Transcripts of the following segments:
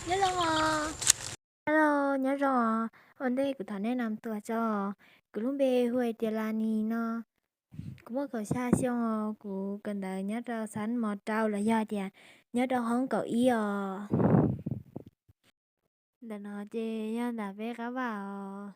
Nyob zoo os. Hello, nyob zoo os. Ua ntej kuv thov nej nam tuam tso. Kuv lub npe hu hais tias Las Nis no. Kuv muaj kaum xya xyoo os. Kuv kawm ntawv nyob rau xab mos rau los yog tias nyob rau hoob kaum ib os. Ntawm no ces yog nram peb qab vaj os.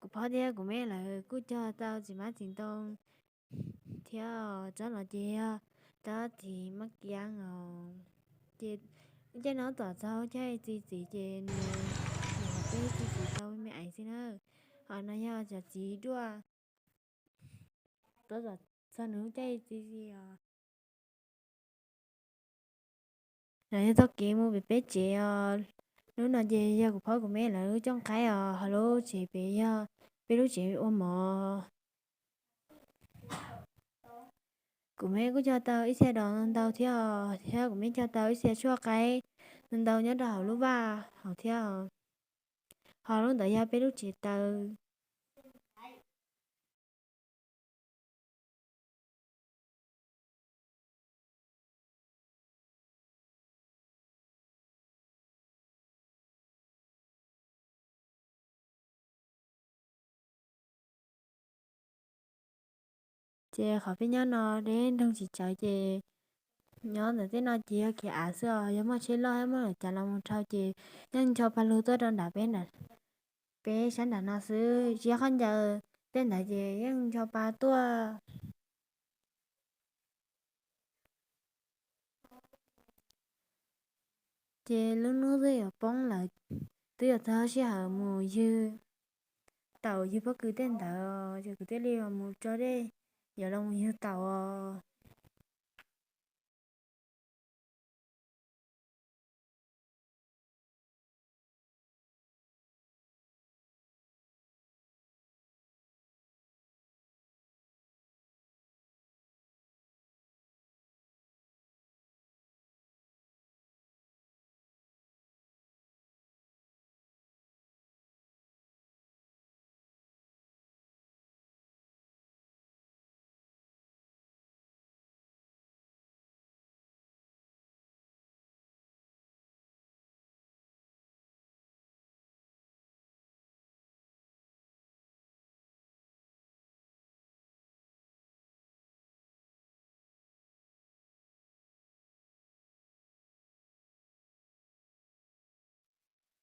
Kuv phob thiab kuv me lawv kuj cog tau txiv hmab txiv ntoo thiab. Tsob no ces yog tsob txiv mab kiab os. Ces caij no tom txog caij txi txiv ces nws, nws peb txi txiv tau me me aiv xwb na. Ho no yog cov txiv duaj, tom txog nws lub caij txi txiv os. No yog txoj kev mus pem peb tsev os. Lub no ces yog kuv phob kuv me lawv lub cooj qaib os. Ho lub tsev pem yog peb lub tsev ua mov. Kuv me kuj cog tau ib txhia dos ntau thiab os, thiab kuv me cog tau ib txhia tshuaj qaib ntau nyob rau hauv lub vaj hauv thiab os. Ho lub ntawd yog peb lub tsev taw. Ces qhov peb nyob no deb nroog tsis tsawv ces nyob ntawm tej no ces yog khiav av xwb os. Yog muaj tsheb loj thiab muaj lwm cas los mus dhau ces yeej ncho pa lug tuaj rau nram peb, peb sab nram no xwb. Tsis yog khaub ncaws tej ntawd ces yeej ncho pa tuaj. Ces lub hnub twb yuav poob lawm, twb yuav txog sij hawm mus ywg taum ywg pob kws tej ntawd, ces kuv thiaj li mus tso dej yuav los mus ywg taum os.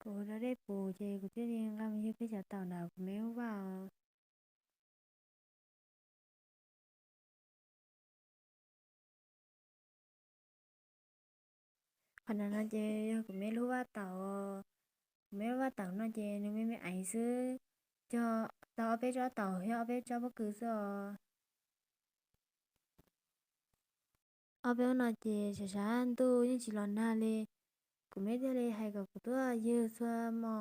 Kuv rau dej pus ces kuv thiaj li nqa mus ywg peb cov taum ntawm kuv me lub vaj os. Qhov no ces yog kuv me lub vaj taum. Kuv me lub vaj taum no ces nws me me aiv xwb, cog tau ob peb tsob taum thiab ob peb tsob pob kws xwb os. Ob peb hnub no ces tshav tshav ntuj yeej tsis los nag li. Kuv me thiaj li hais kom kuv tuaj ywg txhua hmo,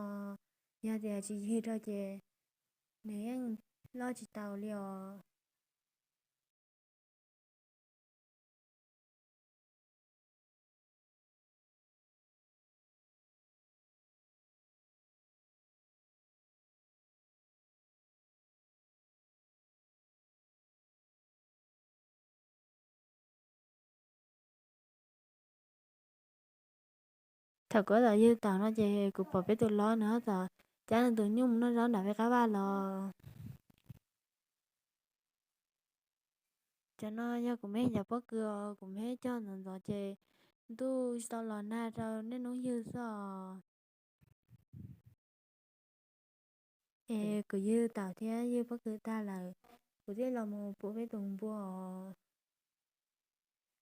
yog tias tsis ywg rau ces nws yeej loj tsis tau li os. Thaum kuv tab tom ywg taum no ces kuv pom peb tus hlob nws tab tom cab nws tus nyuj mus noj zaub nram peb qab vaj los. Cov no yog kuv me cov pob kws os, kuv me cog ntxov ntxov ces ntuj tsis tau los nag rau niaj hnub ywg xwb os. Es kuv ywg taum thiab ywg pob kws tag lawm, kuv thiaj los mus pub peb tus npua os.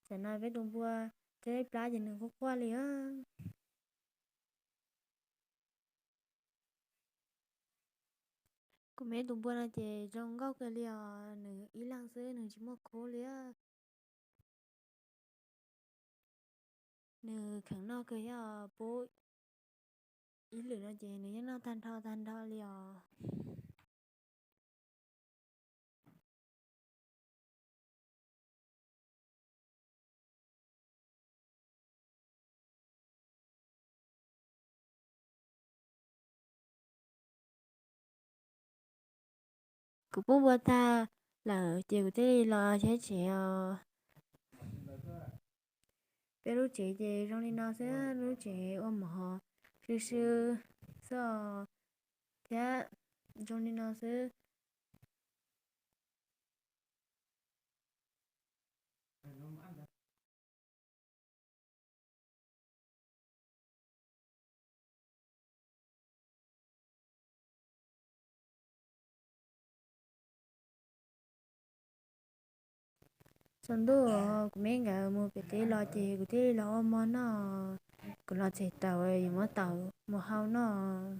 Tam no peb tus npua tseb plab ces nws quaj quaj li os. Kuv me tus npua no ces zoo nkauj kawg li os, nws ib leeg xwb nws tsis muaj khub li. Nws kheev noj kawg thiab os, pub ib lwm no ces nws yeej noj tag nrho tag nrho li os. Kuv pub npua tag lawm ces kuv thiaj li los tsheb tsev os. Peb lub tsev ces zoo li no xwb, lub tsev ua mov swb swb xwb thiab zoo li no xwb. Tsaus ntuj kuv me nkawd mus pem teb los ces kuv thiaj li los ua mov noj. Kuv los txog tau yuav muab tau mov hau noj.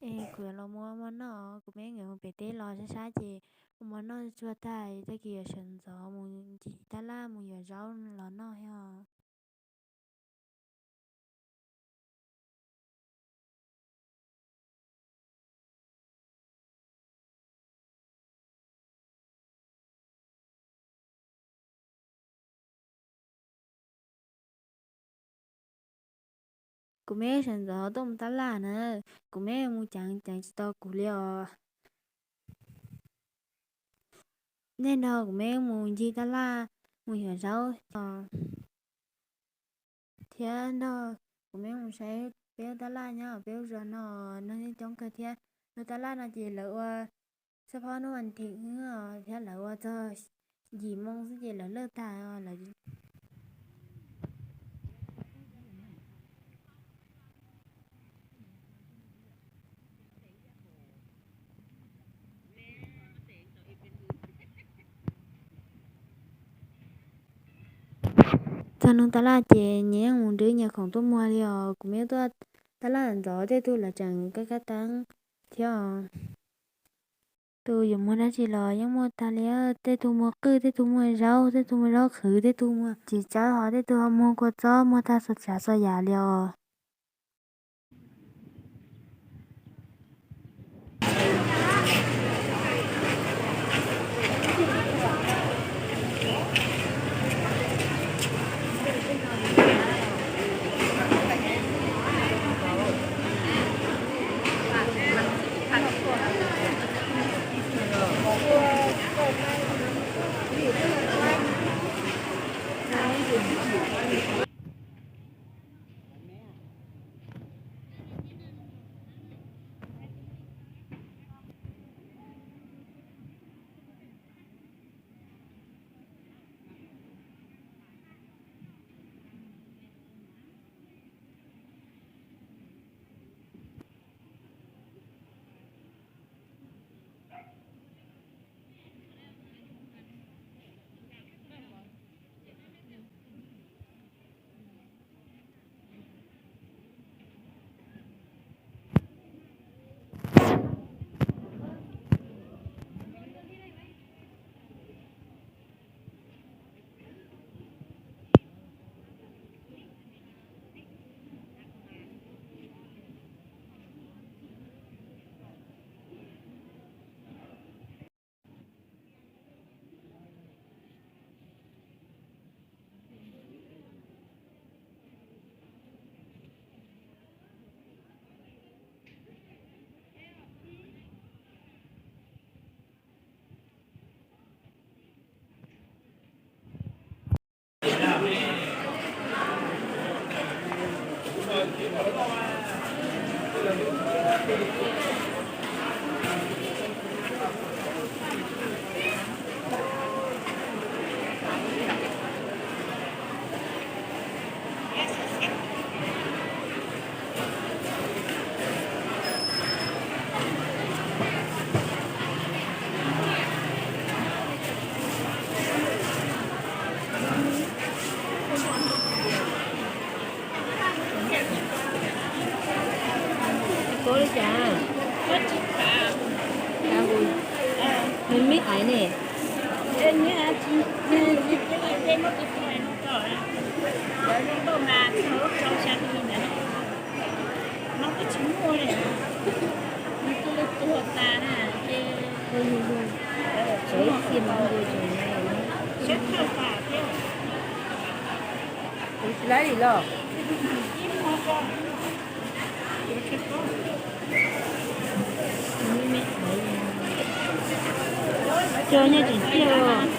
Es kuv yuav los ua mov noj, kuv me nkawd mus pem teb los sab sab ces ua mov noj tsuag tag tag kis yuav sawv ntxov mus ncig tab laj mus yuav zaub los noj thiab. Kuv me sawv ntxov tuaj mus tab laj na, kuv me mus ceev ceev tsis tau kuv li os. Nej nrog kuv me mus ncig tab laj mus yuav zaub thiab nrog kuv me mus saib peb tab laj nyob peb lub zos no, neeg coob kawg thiab. Lub tab laj no ces lawv ua xab phob hnub vas thib thiab lawv ua txog yim moo xwb ces lawv lam tag lawm. Txog hnub tab laj ces nyias yeej mus nrwb nyias khoom tuaj muag li os. Kuv me tuaj tab laj ntxov tej tug lawv tseem kab kab teeb thiab os. Tus yuav muag dab tsi los yeej muaj tag li, tej tug muag qwj, tej tug muag zaub, tej tug muag zaub qhwv, tej tug muag txiv tsawb ho tej tug ho muag kua txob, muag tag txhua tsav txhua yam li os. Koj li cas? Nws me aiv ne. Kuv tsis laib li los. Cov nyiaj tseem tiag os.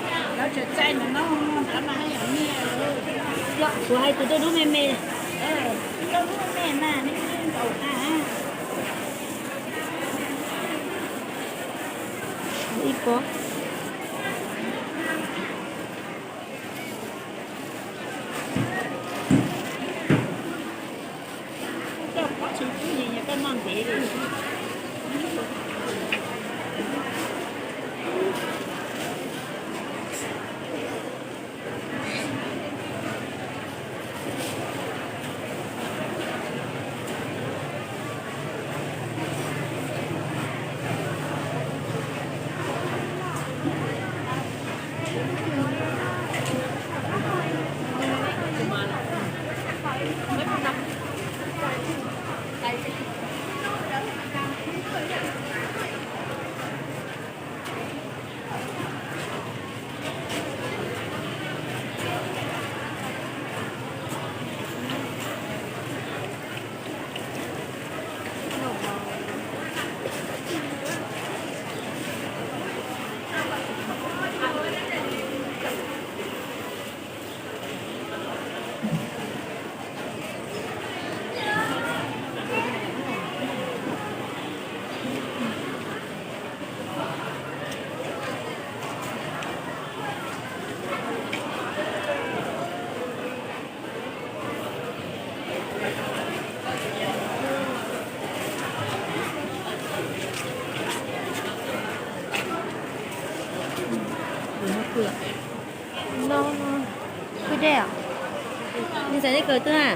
Kuv hais tus rau lub me me, rau lub me me mas nkaum a. Ib pob. No, no. Who there? Nws xav li kawg twg a?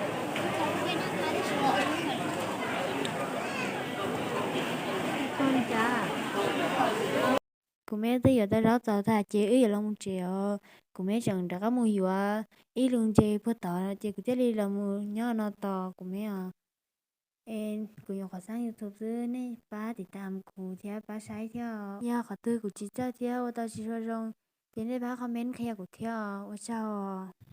Kuv me twb yuav tau zaub txaus tag ces wb yuav los mus tsev os. Kuv me tseem rov qab mus yuav ib lub ntses puag tod ces kuv thiaj li los mus nyob no tos kuv me os. Es kuv nyuam qhuav xaab YouTube xwb, nej pab tiv tam kuv thiab pab saib thiab. Yog qhov twg kuv tsis txawj thiab ua tau tsis zoo, ces nej pab comment qhia kuv thiab os. Ua tsaug.